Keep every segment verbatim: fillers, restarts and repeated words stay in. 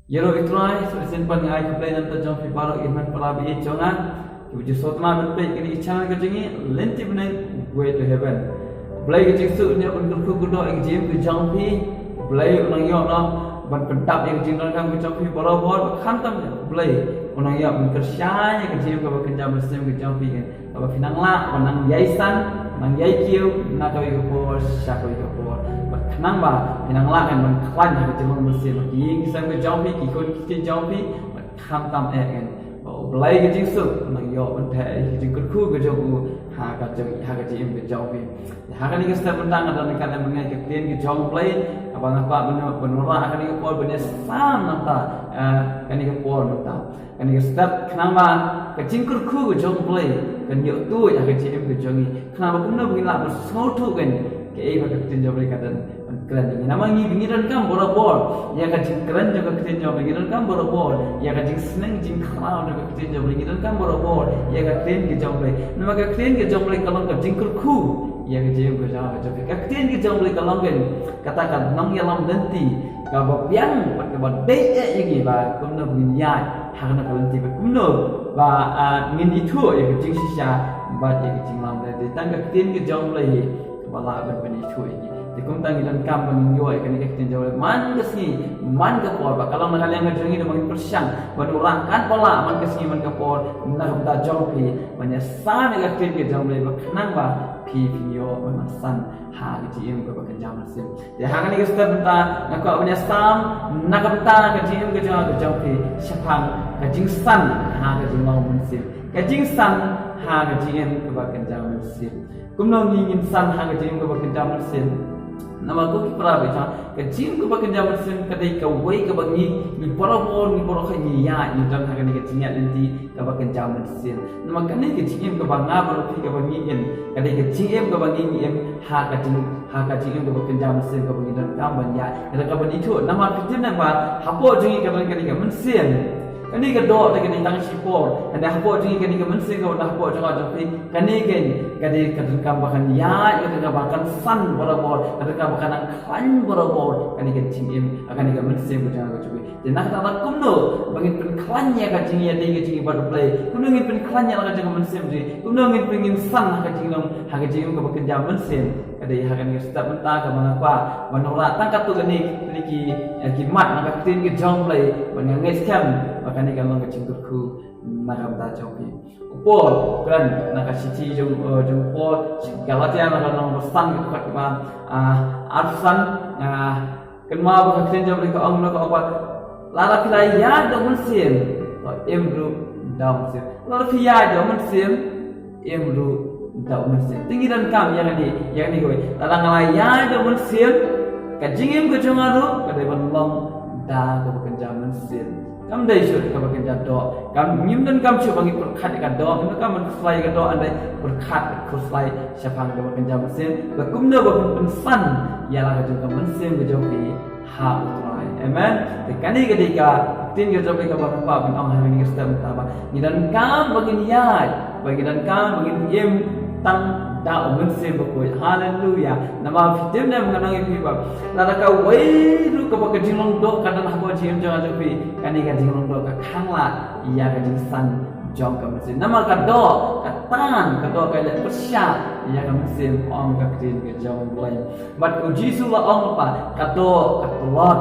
Ïaroh ïa U Trai, sa shisien pat nga ai khublei na ka bynta jong phi baroh, ïa ki para baieit jong nga kiba ju sngewtynnat ban peit ïa kane ka channel ka jong ngi, Lynti Bneng, Way to Heaven. Blei ka jingsuk un ïoh ban kyrkhu kyrdoh ïa ka jingim ka jong phi. Blei un nang ïoh noh ban pyndap ïa ka jingdonkam ka jong phi barabor, bad khamtam, Blei un nang ïoh ban kyrshan ïa ka jingim kaba kynja mynsiem ka jong phi, kaba phi nang lah ban nang ïai san, nang ïai kiew na kawei ka por sha kawei ka por. Bad khnang ba phi nang lah kan ban khlaiñ ha ka jinglong mynsiem, ba ki ïing ki sem ka jong phi, ki khun ki kti jong phi, bad khamtam eh kan ba U Blei ka jingsuk un nang ïoh ban theh ïa ka jingkyrkhu ka jong u ha ka jong, ha ka jingim ka jong phi. Ha kane ka step mynta nga don ka lem nga ka ktien ka jong U Blei, kaba nga kwah ban, ban wanrah ha kane ka por, ban ïasam nangta, eh, kane ka por mynta. Kane ka step khnang ba ka jingkyrkhu ka jong U Blei kan ïoh tuid ha ka jingim ka jong ngi. Khnang ba kumno ba ngin lah ban sngewthuh kan kaei ba ka ktien jong U Blei ka don ban kren ïa ngi. Namar ngi, ngi donkam barabor ïa ka jingkren jong ka ktien jong U Blei, ngi donkam barabor ïa ka jingsneng jingkhraw jong ka ktien jong U Blei, ngi donkam barabor ïa ka ktien ka jong U Blei. Namar ka ktien ka jong U Blei ka long ka jingkyrkhu ïa ka jingim ka jong, ka jong phi. Ka ktien ka jong U Blei ka long kan kata ka nongïalam lynti kaba biang bad kaba dei eh ïa ngi ba kumno ba ngin ïaid ha kane ka lynti, bad kumno ba, ah, ngin ithuh ïa ka jingshisha bad ïa ka jinglam lynti. Tang ka ktien ka jong U Blei hi kaba lah ban pynithuh ïa ngi. Te kumta ngi donkam ba ngin ïoh ïa kane ka ktien jong U Blei man ka sngi man ka por, ba ka long na ka liang ka jong ngi da ba ngin pyrshang ban wanrah katba lah man ka sngi man ka por na ka bynta jong phi, ban ïasam ïa ka ktien ka jong U Blei, ba khnang ba phi phin ïoh ban nang san ha ka jingim kaba kynja mynsiem. Te ha kane ka step mynta nga kwah ban ïasam na ka bynta ka jingim ka jong, ka jong phi shaphang ka jingsan ha ka jinglong mynsiem. Ka jingsan ha ka jingim kaba kynja mynsiem. Kumno ngi ngin san ha ka jingim kaba kynja mynsiem? Namar ko ki para bangeit, ka jingim kaba kynja mynsiem ka dei kawei kaba ngi, ngi barabor, ngi baroh ngi ïaid, ngi don ha kane ka jingïaid lynti kaba kynja mynsiem. Namar kane ka jingim kaba nga bad phi kaba ngi im, ka dei ka jingim kaba ngi, ngi im ha ka jing, ha ka jingim kaba kynja mynsiem kaba ngi donkam ban ïaid, kaba ngi ithuh. Namar phi tip ne em ba hapoh jong ngi ka don kane ka mynsiem. Kane ka doh te ka dei tang shipor. Hynrei hapoh jong ngi kane ka mynsiem kaba don hapoh jong nga jong phi, kane ka, ka dei ka donkam ba kan ïaid, ka donkam ba kan san barabor, ka donkam ba kan nang khlaiñ barabor kane ka jingim, kane ka mynsiem ka jong nga jong phi. Te na kata ka daw kumno ba ngin pynkhlaiñ ïa ka jingïadei ka jong ngi bad U Blei? Kumno ngin pynkhlaiñ ïa la ka jong ka mynsiem jong ngi? Kumno ngin pyn, ngin san ha ka jinglong, ha ka jingim kaba kynja mynsiem? Ka dei ha kane ka step mynta kaba nga kwah ban wanrah tang katto katne ki, ki, eh, ki mat na ka ktien ka jong U Blei, bad nga ngeit skhem ba kane kan long ka jingkyrkhu na ka bynta jong phi. U Paul u kren na ka shithi jong, eh, jong u Paul sha ki Galatia, na ka lynnong ba san, ka dkhot kaba, ah, arphew san, ah, kynmaw ba ka ktien jong U Blei ka ong, na ka ong ba lada phi la ïaid da U Mynsiem, to im ruh da U Mynsiem. Lada phi ïaid da U Mynsiem, im ruh da U Mynsiem. Te ngi donkam ïa kane, ïa kane kawei. Lada nga la ïaid da U Mynsiem, ka jingim ka jong nga ruh ka dei ban long da kaba kynja mynsiem. Kam dei shuh kaba kynja doh. Kam, ngim donkam shuh ba ngin pyrkhat ïa ka doh, ngim donkam ban khuslai ïa ka doh, hynrei pyrkhat, khuslai shaphang kaba kynja mynsiem. Ba kumno ba phin pynsan ïa la ka jong ka mynsiem ka jong phi ha U Trai. Amen. Te kane ka dei ka ktien ka jong U Blei kaba nga kwah ban ong ha kane ka step mynta, ba ngi donkam ba ngin ïaid, ba ngi donkam ba ngin im tang da U Mynsiem Bakhuid. Haleluia. Namar phi tip ne em, nga ong ïa phi ba lada kawei ruh kaba ka jinglong doh ka don hapoh jingim jong nga jong phi, kane ka jinglong doh ka khanglad ïa ka jingsan jong ka mynsiem. Namar ka doh ka tan, ka doh ka leh pyrshah ïa ka mynsiem, ong ka ktien ka jong U Blei. Bad U Jisu u la ong lypa, ka doh ka tlot,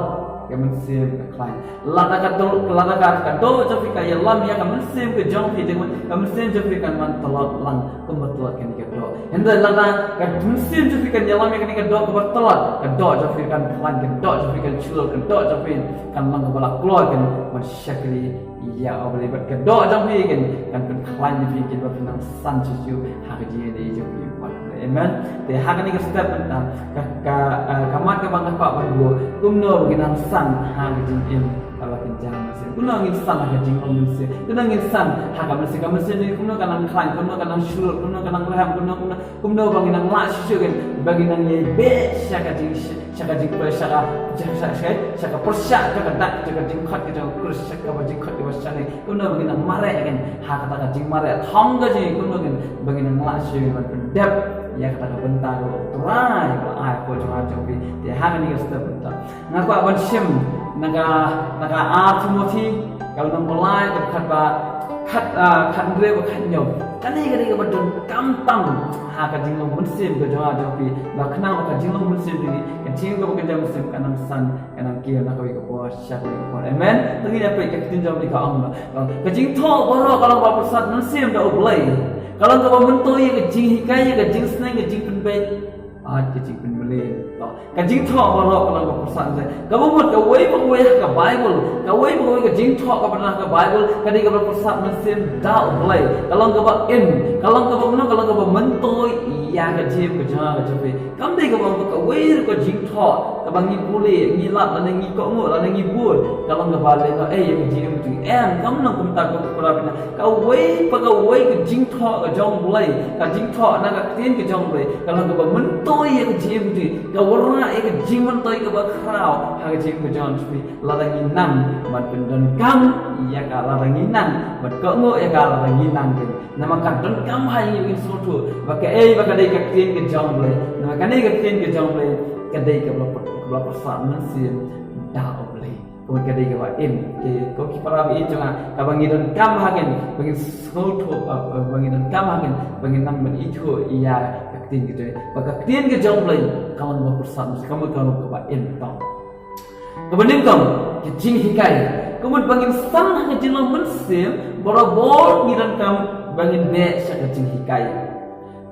ka mynsiem ka khlaiñ. Lada ka doh, lada ka, ka doh jong phi ka ïalam ïa ka mynsiem ka jong phi, te ka mynsiem jong phi kan wan tlot lang kumba tlot kane ka doh. Hynrei lada ka mynsiem jong phi kan ïalam ïa kane ka doh kaba tlot, ka doh jong phi kan khlaiñ, ka doh jong phi kan shlur, ka doh jong phi kan long kaba la kloi, kan wan shakri ïa U Blei. Bad ka doh jong phi kan, kan pynkhlaiñ ïa phi, kan ba phin nang san shuh shuh ha ka jingïadei jong phi bad U Blei. Amen. Te ha kane ka step mynta, ka, ka, eh, ka mat kaba nga kwah ban buh, kumno ba ngin nang san ha ka jingim kaba kynja mynsiem? Kumno ngin san ha ka jinglong mynsiem? Kumno ngin san ha ka mynsiem, ka mynsiem jong ngi kumno kan nang khlaiñ, kumno kan nang shlur, kumno kan nang rhem, kumno, kumno, kumno ba ngin nang lah shuh shuh kan, ba ngin nang ïai beh sha ka jing, sha ka jingpyrshah, sha ka, sha ka, sha ka pyrshah, sha ka dak, sha ka jingkhot, sha ka jingkhot kaba shane. Kumno ba ngin nang mareh kan ha kata ka jingmareh thong ka jong ngi, kumno kan ba ngin nang lah shuh ban pyndep ïa kata ka bynta kaba U Trai u la ai hapoh jong nga jong phi. Te ha kane ka step mynta nga kwah ban shim Na ka, na ka ar Timothi, ka lynnong ba lai, ka khat ba, khat, ah, khat hynriew ba khat hynñiew. Kane ka dei kaba donkam tam ha ka jinglong mynsiem ka jong nga jong phi. Ba khnang ba ka jinglong mynsiem jong ngi, ka jingim kaba kynja mynsiem kan nang san, kan nang kiew na kawei ka por sha kawei ka por. Amen. To ngin ïa peit ka ktien jong phi ka ong ba, ka jingthoh baroh ka long ba pyrsad mynsiem da U Blei. Ka long kaba myntoi ïa ka jinghikai, ïa ka jingsneng, ka jingpynbeit, ah, ka jingpynmlien. To, ka jingthoh baroh ka long ba pyrsad mynsiem. Kaba mut kawei pa kawei ha ka Baibl, kawei pa kawei ka jingthoh kaba don ha ka Baibl ka dei kaba pyrsad mynsiem da U Blei. Ka long kaba im, ka long kaba, ka long kaba myntoi ïa ka jingim ka jong nga ka jong phi. Kam dei kaba, kawei ruh ka jingthoh kaba ngi pule, ngi lap lane ngi kohnguh lane ngi bud, ka long kaba lehnohei ïa ka jingim jong ngi. Em, kam long kumta, ko para bangeit. Kawei pa kawei ka jingthoh ka jong U Blei, ka jingthoh na ka ktien ka jong U Blei, ka long kaba myntoi ïa ka jingim jong ngi, ka wanrah ïa ka jingmyntoi kaba khraw ha ka jingim ka jong ngi. Lada ngi nang ban pyndonkam ïa ka, lada ngi nang ban kohnguh ïa ka, lada ngi nang, namar ka donkam ha ïa ngi ban sngewthuh ba kaei ba ka dei ka ktien ka jong U Blei. Namar kane ka ktien ka jong U Blei ka dei kaba, kaba pyrsad mynsiem da U Blei. Kumne ka dei kaba im. Ki, ko ki para bangeit jong nga, kaba ngi donkam ha kin, ba ngin sngewthuh, ba, ba, ba ngi donkam ha kin, ba ngin nang ban ithuh ïa ka ktien ka jong, ba ka ktien ka jong U Blei ka long ba pyrsad mynsiem, ka long kaba im tang. Kaba nyngkong, ka jinghikai. Kumne ba ngin san ha ka jinglong mynsiem, barabor ngi donkam ba ngin beh sha ka jinghikai.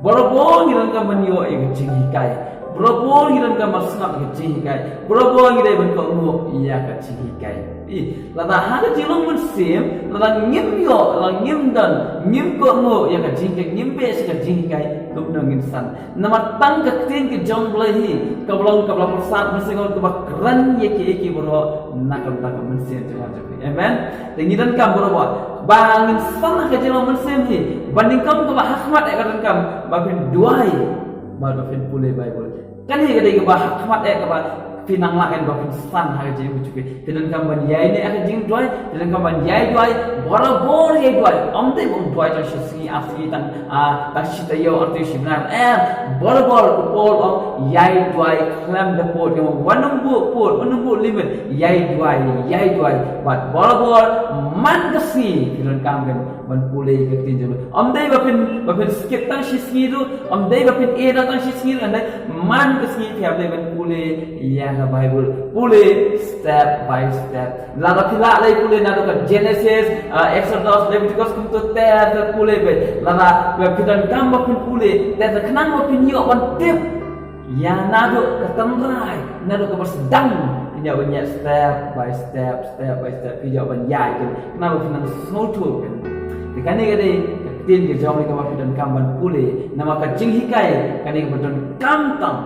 Barabor ngi donkam ban ïoh ïa ka jinghikai. Barabor ngi donkam ban sngap ïa ka jinghikai. Barabor ngi dei ban kohnguh ïa ka jinghikai. Ih, lada ha ka jinglong mynsiem, lada ngim ïoh, lada ngim don, ngim kohnguh ïa ka jinghikai, ngim beh sha ka jinghikai, kumno ngin san? Namar tang ka ktien ka jong U Blei hi, kaba long kaba la pyrsad mynsiem, kaba kren ïa kiei kiei baroh na ka bynta ka mynsiem jong nga jong phi. Amen. Te ngi donkam barabor ba ngin san ha ka jinglong mynsiem hi, ba nyngkong kaba hakhmat eh ka donkam ba phin duwai, ba, ba phin pule Baibl. Kane ka dei kaba hakhmat eh kaba phin nang lah kan ba phin san ha ka jingim jong phi. Phi donkam ban ïai neh ha ka jingduwai, phi donkam ban ïai duwai, barabor ïai duwai. Ym dei ban duwai tang shi sngi ar sngi, tang, ah, tang shi taïew ar taïew shi bnai. Em, barabor. U Paul u ong ïai duwai khlem da pud, ïa, wat nym buh pud, wat nym buh limit, ïai duwai, ïai duwai. Bad barabor man ka sngi phi donkam kan ban pule ïa ka ktien jong U Blei. Ym dei ba phin, ba phin skip tang shi sngi ruh, ym dei ba phin ïeh tang shi sngi ruh, hynrei man ka sngi phi hap dei ban pule ïa ka Baibl. Pule step by step. Lada phi lah leh pule naduh ka Genesis, ah, Exodus, Leviticus, kumto te, te pule beit. Lada phi donkam ba phin pule, te, te khnang ba phin ïoh ban tip ïa naduh ka tynrai, naduh kaba sdang, phin ïoh ban ïaid step by step, step by step, phin ïoh ban ïaid kan. Khnang ba phin nang sngewthuh kan. Te kane ka dei ka ktien ka jong U Blei kaba phi donkam ban pule. Namar ka jinghikai ka dei kaba donkam tam.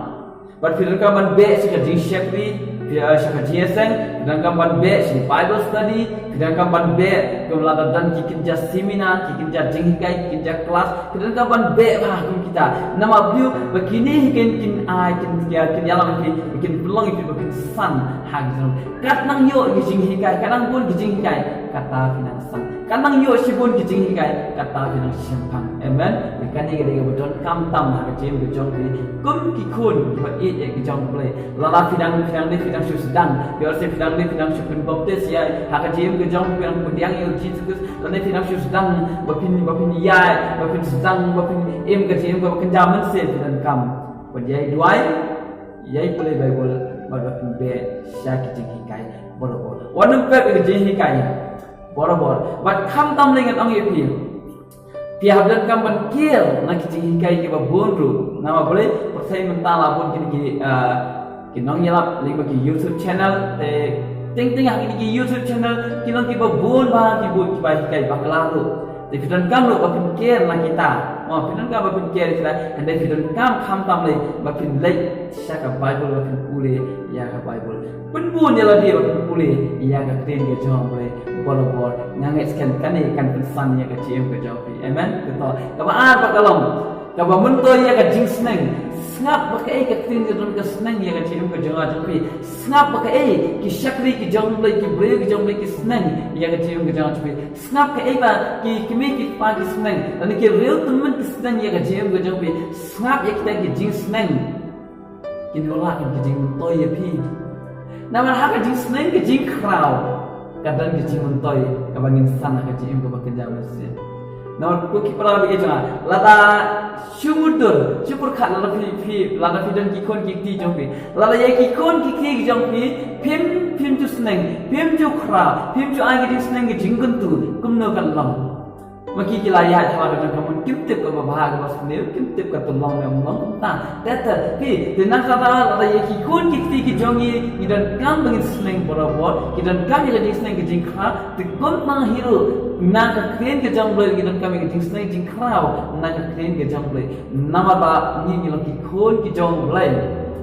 Bad phi donkam ban beh sha ka jingshakri, phi, eh, sha ka jingïaseng, phi donkam ban beh sha Bible study, phi donkam ban beh, kum lada don ki kynja seminar, ki kynja jinghikai, ki kynja klas, phi donkam ban beh bha kum kita. Namar balei? Ba kine hi kin, kin ai, kin, kin ïalam ïa phi, kin pynlong ïa phi ba phin san ha ki jong. Kat nang ïoh ki jinghikai, kat nang bun ki jinghikai, kata phi nang san. Kat nang ïoh shibun ki jinghikai, kata phi nang shemphang. Amen. Ïa kane ka dei kaba donkam tam ha ka jingim ka jong phi kum ki khun kiba ïeit ïa ki jong U Blei. Lada phi dang, phi dang dei, phi dang shu sdang, ïoh se phi dang dei, phi dang shu pynbaptis ïa, ha ka jingim ka jong phi, phi dang pdiang ïa U Jisu Khrist. Lane phi dang shu sdang ba phin, ba phin ïaid, ba phin sdang, ba phin im ka jingim kaba kynja mynsiem, phi donkam ban ïai duwai, ïai pule Baibl, bad ba phin beh sha ki jinghikai barabor. Wat nym pep ïa ki jinghikai barabor. Bad khamtam lei ngan ong ïa phi, phi hap donkam ban kiar na ki jinghikai kiba bun ruh. Namar balei? Pyrthei mynta la bun kine ki, ah, ki nongïalap lyngba ki YouTube channel, te teng teng ha kine ki YouTube channel ki long kiba bun bha, kiba, kiba hikai bakla ruh. Te phi donkam ruh ba phin kiar na kita. Mo, phi donkam ba phin kiar na kita. Hynrei phi donkam khamtam lei ba phin leit sha ka Baibl, ba phin pule ïa ka Baibl. Pynbun ïa lade ba phin pule ïa ka ktien ka jong U Blei barabor. Nga ngeit skhem kane kan pynsan ïa ka jingim ka jong phi. Amen. Te to, kaba ar pat ka long kaba myntoi ïa ka jingsneng. Sngap ba kaei ka ktien ka don ka sneng ïa ka jingim ka jong nga jong phi. Sngap ba kaei ki shakri ki jong U Blei, ki briew ki jong U Blei ki sneng ïa ka jingim ka jong nga jong phi. Sngap kaei ba ki kmie ki kpa ki sneng, lane ki riew tymmen ki sneng ïa ka jingim ka jong phi. Sngap ïa kita ki jingsneng. Kin ïoh lah kin ki jingmyntoi ïa phi. Namar ha ka jingsneng ka jingkhraw ka don ka jingmyntoi kaba ngin san ha ka jingim kaba kynja mynsiem. Namar ko ki para bangeit jong nga, lada shu mutdur, shu pyrkhat lada phi, phi, lada phi don ki khun ki kti jong phi, lada ïa ki khun ki kti jong phi phim, phim ju sneng, phim ju khraw, phim ju ai ka jingsneng ka jingkyntu, kumno kan long? Ma ki ki la ïaid ha la ka jong ka mon, kim tip kaba bha kaba sniew, kim tip ka tyllong ne ym long kumta. Te te phi, te nangta lada ïa ki khun ki kti ki jong ngi ngi donkam ba ngin sneng barabor, ki donkam ïa ka jingsneng ka jingkhraw, te kumta hi ruh na ka ktien ka jong U Blei ngi donkam ïa ka jingsneng jingkhraw na ka ktien ka jong U Blei. Namar ba ngi ngi long ki khun ki jong U Blei.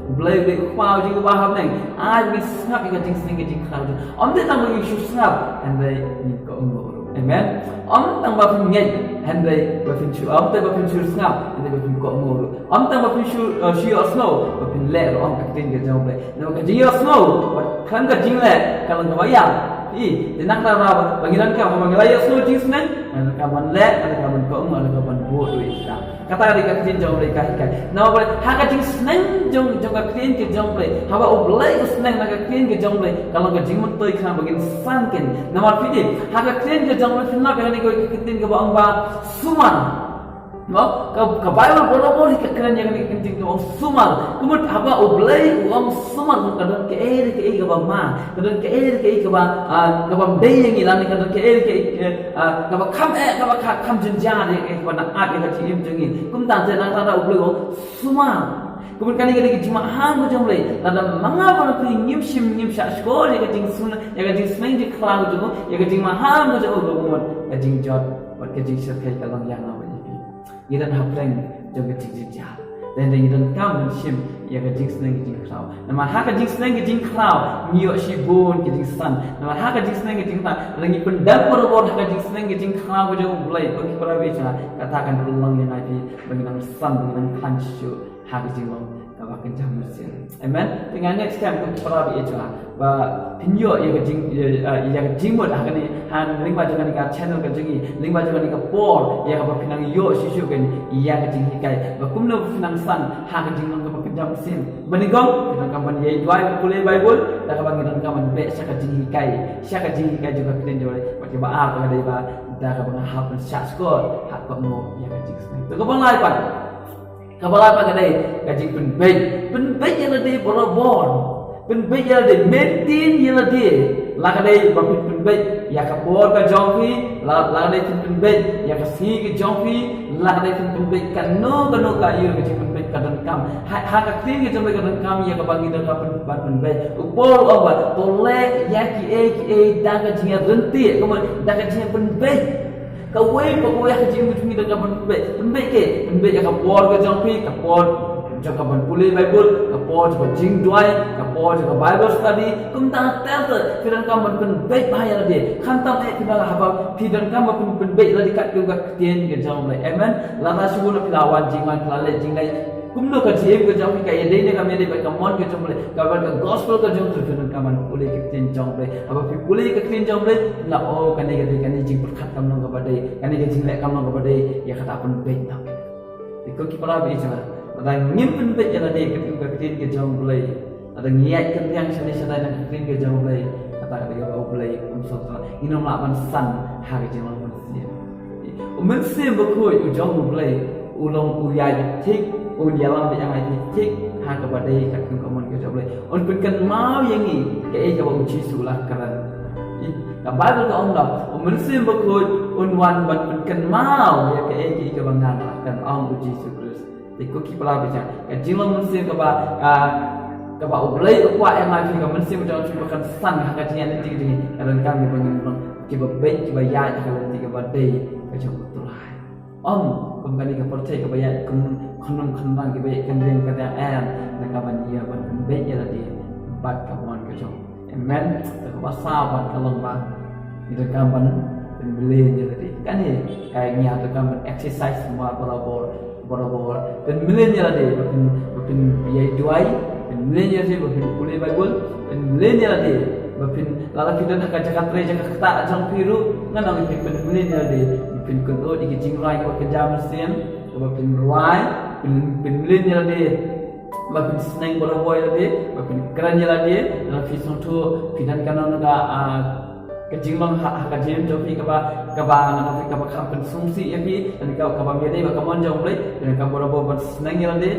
U Blei U dei U Kpa u jong ngi uba ha bneng. Ai ngi sngap ïa ka jingsneng ka jingkhraw jong. Ym dei tang ba ngi shu sngap, hynrei ngin kohnguh ruh. Amen. Ym tang ba phin ngeit, hynrei ba phin shu, ym tang ba phin shu sngap, hynrei ba phin kohnguh ruh. Ym tang ba phin shu, eh, shu ïohsngew, ba phin leh ruh ong ka ktien ka jong U Blei. Namar ka jingïohsngew bad khlem ka jingleh ka long kaba ïap. Te nangta ba ngi donkam, haba ngi la ïohsngew jingsneng, ngi donkam ban leh, ngi donkam ban kohnguh, ngi donkam ban buh ïa ka. Kata ka dei ka ktien jong U Blei ka hikai. Namar balei, ha ka jingsneng jong, jong ka ktien ka jong U Blei, haba U Blei u sneng na ka ktien ka jong U Blei, ka long ka jingmyntoi khnang ba ngin san kein. Namar phi tip, ha ka ktien ka jong U Blei phin lap ïa kane ka ktien kaba ong ba sumar. Mo, ka, ka Baibl barabor hi ka kren ïa kane ka ktien kaba ong sumar. Ka mut haba U Blei u ong sumar, ka don kaei re kaei kaba ma, ka don kaei re kaei kaba, ah, kaba ym dei ïa ngi, lane ka don kaei re kaei, eh, ah, kaba kham eh, kaba kha-, kham jynjar ïa, eh, kaba nang ap ïa ka jingim jong ngi. Kumta te nangta U Blei u ong sumar. Ka mut kane ka dei ka jingmaham ka jong U Blei. Lada ma nga bad phi ngim shim, ngim shahshkor ïa ka jingsneng, ïa ka jingsneng jingkhraw ka jong u, ïa ka jingmaham ka jong u, ka mut ka jingjot bad ka jingshyrkhei ka long ïa nga bad ïa phi. Ngi don hapdeng jong ka jingjynjar. Te hynrei ngi donkam ban shim ïa ka jingsneng ka jingkhraw. Namar ha ka jingsneng ka jingkhraw ngi ïoh shibun ka jingsan. Namar ha ka jingsneng ka jingkhraw, lada ngi pyndem barabor ha ka jingsneng ka jingkhraw ka jong U Blei, ko ki para bangeit jong nga, kata kan long ïa nga ïa phi ba ngi nang san, ba ngi nang khlaiñ shuh ha ka jinglong kaba kynja mynsiem. Amen. Te nga ngeit skhem ko ki para bangeit jong nga ba phin ïoh ïa ka jing, ïa, ïa, ïa ka jingmut ha kane, ha lyngba jong kane ka channel ka jong ngi, lyngba jong kane ka por, ïa kaba phin nang ïoh shisha kein ïa ka jinghikai. Ba kumno phin nang san ha ka jinglong kaba kynja mynsiem. Ba nyngkong, phin nang kam ban ïai duwai, pule Baibl, da kaba ngi donkam ban beh sha ka jinghikai, sha ka jinghikai jong ka ktien jong U Blei. Bad kaba ar ka dei ba da kaba nga hap ban shahshkor, hap ban kohnguh ïa ka jingsneng. Te kaba lai pat, kaba lai pat ka dei ka jingpynbeit. Pynbeit ïa lade barabor. Pynbeit ïa lade, maintain ïa lade. La ka dei ba phin pynbeit ïa ka bor ka jong phi, la, la ka dei phin pynbeit ïa ka sngi ka jong phi, la ka dei phin pynbeit kano kano ka ïa ka jingpynbeit ka donkam. Ha, ha ka ktien ka jong phi ka donkam ïa kaba ngi donkam pyn-, ban pynbeit. U Paul u ong ba to leh ïa kiei kiei da ka jingïaryntih, kumne da ka jingïapynbeit. Kawei pa kawei ha ka jingim jong ngi donkam ban pynbeit. Pynbeit kaei? Pynbeit ïa ka bor ka jong phi, ka bor jong ka ban pule Baibl, ka bor jong ka jingduwai, ka bor jong ka Bible study. Kumta ter ter phi donkam ban pynbeit bha ïa lade. Khamtam eh phi ba haba phi donkam ban pyn-, pynbeit ïa lade katkum ka ktien ka jong U Blei. Amen. Lada shu bun phi la wan jingwan, phi la leh jingleh, kumno ka jingim ka jong phi ka ïadei ne kam ïadei bad ka mon ka jong U Blei, ka bad ka gospel ka jong U Blei, phi donkam ban pule ka ktien jong U Blei. Haba phi pule ka ktien jong U Blei, phin lap, oh, kane ka dei, kane jingpyrkhat kam long kaba dei, kane ka jingleh kam long kaba dei, ïa kata pynbeit noh. Te ko ki para bangeit jong nga, lada ngim pynbeit ïa lade katkum ka ktien ka jong U Blei, lada ngi ïaid kynriang shane shadai na ka ktien ka jong U Blei, kata ka dei kaba U Blei um sngewthuh. Ngin ym lah ban san ha ka jinglong mynsiem. U Mynsiem Bakhuid u jong U Blei u long u ïaid thik, un ïalam bad ïa ngi thik ha kaba dei katkum ka mon ka jong U Blei. Un pynkynmaw ïa ngi kaei kaba U Jisu u la kren. Ka Baibl ka ong ba U Mynsiem Bakhuid un wan ban pynkynmaw ïa kaei kaei kaba ngi la kren, ong U Jisu Khrist. Te ko ki para bangeit, ka jinglong mynsiem kaba, ah, kaba U Blei u kwah ïa ngi, ka mynsiem jong ngi ba kan san ha ka jingïaid lynti jong ngi, ka donkam ba ngin long kiba beit, kiba ïaid ha ka lynti kaba dei ka jong U Trai. Ym kum kane ka pyrthei kaba ïaid khynrung khynrang, kiba ïaid kynriang kynriang, em, da kaba ngi ïa ban pynbeit ïa lade bad ka mon ka jong. Amen. Te kaba saw pat ka long ba ngi donkam ban pynmlien ïa lade. Kane ka ngi donkam ban exercise ma barabor, barabor. Pynmlien ïa lade ba phin, ba phin ïai duwai, pynmlien ïa lade ba phin pule Baibl, pynmlien ïa lade ba phin, lada phi don ha ka jaka trei jaka ktah jong phi ruh, ngan ong ïa phi pynmlien ïa lade ba phin kynnoh ïa ki jingrwai kiba kynja mynsiem, ba phin rwai, pyn, pynmlien ïa lade Ba phin sneng barabor ïa lade, ba phin kren ïa lade, lada phi sngewthuh phi don kano kano ka, ah, ka jinglong ha, ha ka jingim jong phi kaba, kaba, kaba, kaba kham pynsngewsih ïa phi, lane kaba, kaba ym ïadei bad ka mon jong U Blei, phi donkam barabor ban sneng ïa lade,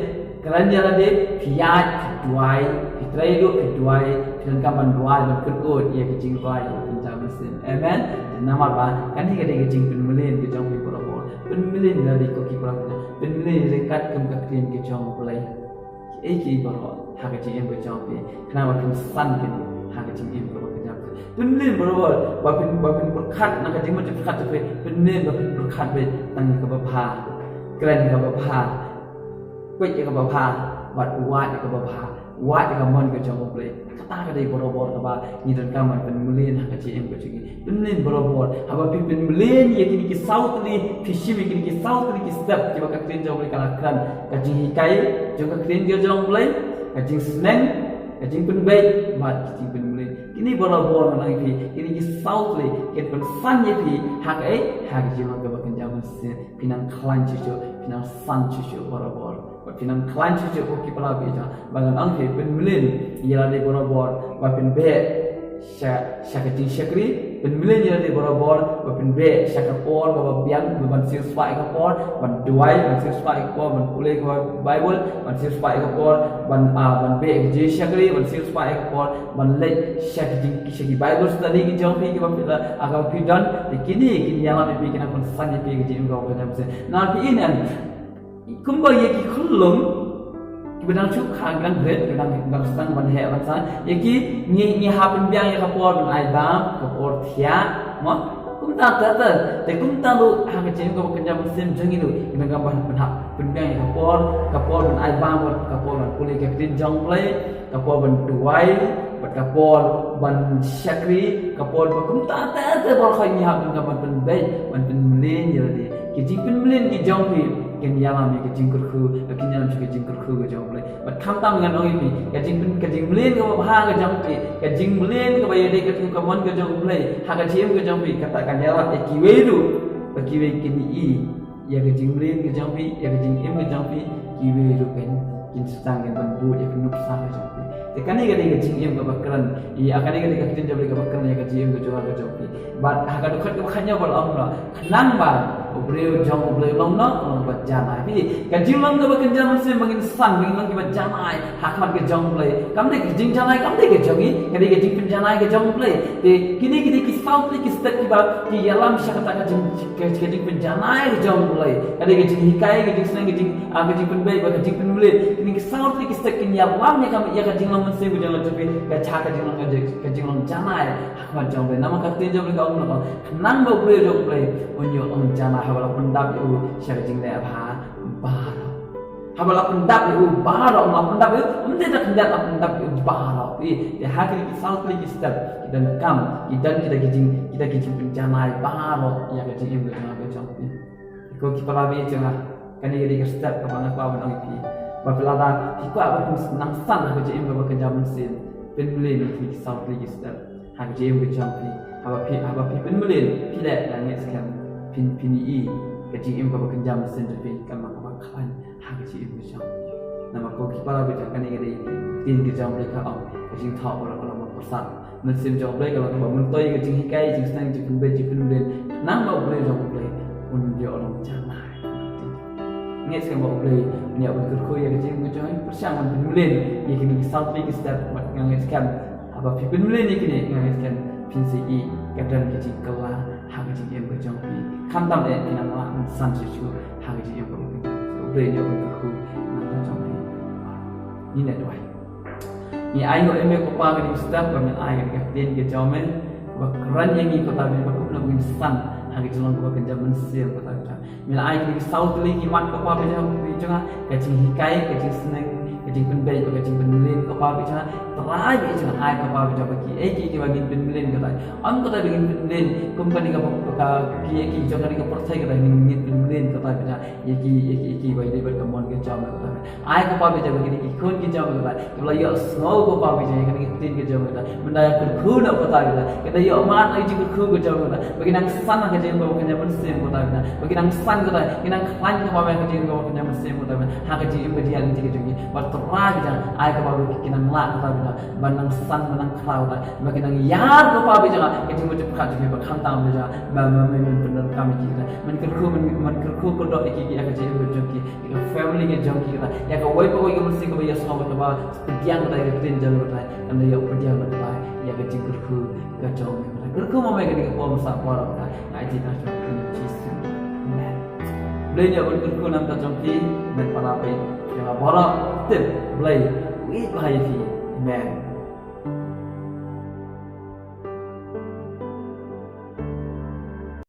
kren ïa lade, phi ïaid, phi duwai, phi trei ruh, phi duwai, phi donkam ban duwai, ban kynduh ïa ka jingduwai, ïa ka jingpynjah mynsiem. Amen. Namar ba kane ka dei ka jingpynmlien ka jong phi barabor. Pynmlien ïa lade ko ki para, pynmlien ïa lade katkum ka ktien ka jong U Blei. Kiei kiei baroh ha ka jingim ka jong phi, khnang ba phin san keiñ ha ka jingim kaba kynja. Pynmlien barabor, ba phin, ba phin pyrkhat na ka jingmut jingpyrkhat jong phi, pynmlien ba phin pyrkhat beit tang ïa kaba bha, kren ïa kaba bha, peit ïa kaba bha, bad wad ïa kaba bha, wad ïa ka mon ka jong U Blei. Kata ka dei barabor kaba ngi donkam ban pynmlien ha ka jingim ka jong ngi. Pynmlien barabor. Haba phi pynmlien ïa kine ki saw tylli, phi shim ïa kine ki saw tylli ki step kiba ka ktien jong U Blei ka la kren. Ka jinghikai jong ka ktien ka jong U Blei, ka jingsneng, ka jingpynbeit, bad ka jingpynmlien. Kine barabor ngan ong ïa phi, kine ki saw tylli kin pynsan ïa phi ha kaei, ha ka jinglong kaba kynja mynsiem. Phin nang khlaiñ shuh shuh, phin nang san shuh shuh barabor. Bad phin nang khlaiñ shuh shuh ko ki para bangeit jong nga. Ba ngan ong ïa phi, pynmlien ïa lade barabor, ba phin beh sha, sha ka jingshakri, pynmlien ïa lade barabor, ba phin beh sha ka por kaba biang, ban siewspah ïa ka por ban duwai, ban siewspah ïa ka por ban pule ka Baibl, ban siewspah ïa ka por ban, ah, ban beh ka jingshakri, ban siewspah ïa ka por ban leit sha ki jing, sha ki Bible study ki jong phi kiba phi la, ah, kaba phi don. Te kine kin ïalam ïa phi, kin nang pynsan ïa phi ka jingim kaba kynja mynsiem. Namar phi i ne em, kumba ïa ki khyllung kiba dang shu kha, dang rit, dang, dang sdang ban heh ban san, ïa ki ngi, ngi hap pynbiang ïa ka por ban ai bam, ka por thiah, mo? Kumta ter ter. Te kumta ruh ha ka jingim kaba kynja mynsiem jong ngi ruh, ngi donkam ban, ban hap pynbiang ïa ka por, ka por ban ai bam, ka por ban pule ka ktien jong U Blei, ka por ban duwai, bad ka por ban shakri, ka por ba kumta ter ter baroh ngi hap donkam ban pynbeit, ban pynmlien ïa lade. Ki jingpynmlien ki jong phi kin ïalam ïa ka jingkyrkhu, kin ïalam sha ka jingkyrkhu ka jong U Blei. Bad khamtam ngan ong ïa phi, ka jingpyn, ka jingmlien kaba bha ka jong phi, ka jingmlien kaba ïadei katkum ka mon ka jong U Blei ha ka jingim ka jong phi, kata kan ïarap ïa kiwei ruh ba kiwei kin i ïa ka jingmlien ka jong phi, ïa ka jingim ka jong phi, kiwei ruh kin, kin sdang kin ban bud ïa ka nuksa ka jong phi. Te kane ka dei ka jingim kaba kren, ïa kane ka dei ka ktien jong U Blei kaba kren ïa ka jingim ka jong nga ka jong phi. Bad ha ka dkhot kaba khatnïaw ba la ong, khnang ba u briew jong U Blei u long noh, u long ba janai. Phi, ka jinglong kaba kynja mynsiem ba ngin san, ba ngin long kiba janai ha khmat ka jong U Blei. Kam dei ka jingjanai, kam dei ka jong ngi, ka dei ka jingpynjanai ka jong U Blei. Te kine, kine ki saw tylli ki step kiba ki ïalam sha kata ka jing, ka, ka jingpynjanai ka jong U Blei. Ka dei ka jinghikai, ka jingsneng, ka jing, ah, ka jingpynbeit, bad ka jingpynmlien. Kine ki saw tylli ki step kin ïalam ïa ka, ïa ka jinglong mynsiem ka jong, jong phi, ka jia ka jinglong, ka jing, ka jinglong janai ha khmat jong U Blei. Namar ka ktien jong U Blei ka ong, khnang ba u briew jong U Blei un ïoh long janai, haba la pyndap ïa u sha ka jingleh bha baroh. Haba la pyndap ïa u baroh, la pyndap ïa u, ym dei da khyndiat, la pyndap ïa u baroh. Phi, te ha kine ki saw tylli ki step ki donkam, ki don kita ki jing, kita ki jingpynjanai baroh ïa ka jingim ka jong nga ka jong phi. Ko ki para bangeit jong nga, kane ka dei ka step kaba nga kwah ban ong ïa phi. Ba phi lada phi kwah ba phin nang san ha ka jingim kaba kynja mynsiem, pynmlien ïa kine ki saw tylli ki step ha ka jingim ka jong phi. Haba phi, haba phi pynmlien, phi leh, nga ngeit skhem phin, phin i ka jingim kaba kynja mynsiem jong phi kan long kaba khlaiñ ha ka jingim ka jong phi. Namar ko ki para bangeit, kane ka dei ka ktien ka jong U Blei ka ong, ka jingthoh baroh ka long ba pyrsad. Mynsiem jong U Blei ka long kaba myntoi, ka jinghikai, jingsneng, jingpynbeit, jingpynmlien, khnang ba u briew jong U Blei un ïoh long janai. Ngeit skhem ba U Blei un ïa, un kyrkhu ïa ka jingim ka jong ngi. Pyrshang ban pynmlien ïa kine ki saw tylli ki step, bad nga ngeit skhem haba phi pynmlien ïa kine, nga ngeit skhem phin sa i ka don ka jingkylla ha ka jingim ka jong phi. Khamtam eh phin nang lah ban san shuh shuh ha ka jingim ka jong phi. U Blei un ïa, un kyrkhu na ka jong phi. Ngin ïa duwai. Ngi ainguh ïa me ko Pa kane ka step ba men ai kane ka ktien ka jong me, ba kren ïa ngi ko Trai, ba kumno ba ngin san ha ka jinglong kaba kynja mynsiem ko Trai. Men ai kine ki saw tylli ki mat ko Pa ba jong, ba jong nga, ka jinghikai, ka jingsneng, ka jingpynbeit, ka jingpynmlien ko Pa ba jong nga. Trai ba jong nga, ai ko Pa ba jong nga, ba kiei kiei kiba ngin pynmlien ko Trai. Ym ko Trai ba ngin pynmlien kum kane ka, ka, kiei kiei jong kane ka pyrthei ko Trai, ngin, ngin pynmlien ko Trai ba jong nga ïa ki, ïa ki, ïa ki ba ïadei bad ka mon ka jong me ko Trai. Ai ko Pa ba jong nga, ba kine ki khun ki jong me ko Trai, kiba la ïohsngew ko Pa ba jong nga ïa kane ka ktien ka jong me ko Trai, mynta ïa kyrkhu noh ko Trai ba jong nga, ki da ïoh mad ïa ka jingkyrkhu ka jong me ko Trai, ba ki nang san ha ka jingim kaba kynja mynsiem ko Trai ba jong nga, ba ki nang san ko Trai, ki nang khlaiñ ko Pa ba ïa ka jingim kaba kynja mynsiem ko Trai ba jong nga, ha ka jingim ka jingïaid lynti ka jong ngi. Bad Trai ki jong nga, ai ko Pa ba ki nang lah ko Pa ba jong nga, ba nang san ba nang khraw ko Pa, ba ki nang ïar ko Pa ba jong nga, ka jingmut jingpyrkhat jong ki ba khamtam ba jong nga, ba ma Me men pyndonkam ïa ki ko Pa. Men kyrkhu, men, men kyrkhu kyrdoh ïa ki, ïa ka jingim ka jong ki, ïa ka family ka jong ki ko Pa, ïa kawei pa kawei ka mynsiem kaba ïasngew bad kaba pdiang ko Pa ïa ka ktien jong me ko Pa, kan da ïoh pdiang ko Pa ïa ka jingkyrkhu ka jong me ko Pa. Kyrkhu ma Me kane ka por mynta baroh ko Pa, nga ai jingkyrkhu ha ka kyrteng Jisu. Amen. Blei ïa ban kyrkhu na ka bynta jong phi, men para bangeit, ïa baroh tip Blei u ïeit bha ïa phi. Amen.